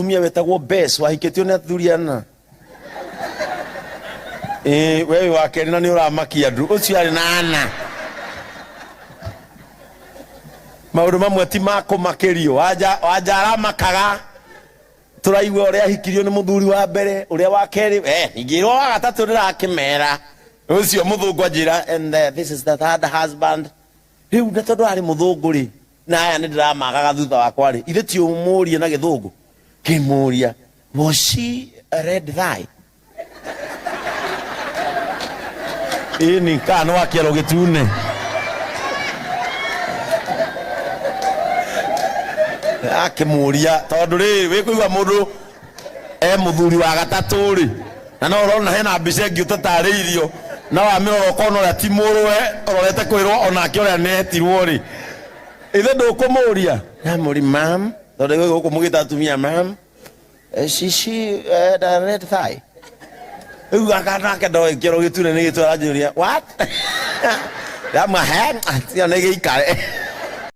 Mũtumia wetagwo Bess wahikĩtio nĩ athuri ana. Ĩĩ, we wĩ wa kerĩ na nĩ ũramakia andũ. Ũcio arĩ na ana. Maũndũ mamwe ti ma kũmakĩrio. Wanja wanja aramakaga tũraigua ũrĩa ahikirio nĩ mũthuri wa mbere, ũrĩa wa kerĩ, eh, ingĩrwo wa gatatũ ndĩrakĩmera. Ũcio mũthũngũ anjĩra and this is the third husband. Rĩu na tondũ arĩ mũthũngũ rĩ, na aya nĩ ndĩramagaga thutha wakwa rĩ, ithe ti ũmũrie na gĩthũngũ. Kĩmũria, was she a red thigh? Ĩni, kana nĩ wa kĩero gĩtune? Akĩmũria tondũ rĩrĩ wĩkũigua mũndũ e mũthuri wa gatatũ rĩ, na no ũrona hena mbica ĩngĩ ũtatarĩirio na wamĩrora ũkona ũrĩa ti mũrũwe ũrorete kwĩrwo onake ũrĩa nĩetirwo rĩ, ithe ndũkũmũria namũri mam, tondũ gwĩ gũkũ mũgĩta atumia mam, she she had a red thigh. Rĩu gaka nake ndoĩ kĩoro gĩtune nĩ gĩtũ aranjũria what? Ndamwa he tiga nĩ gĩikare.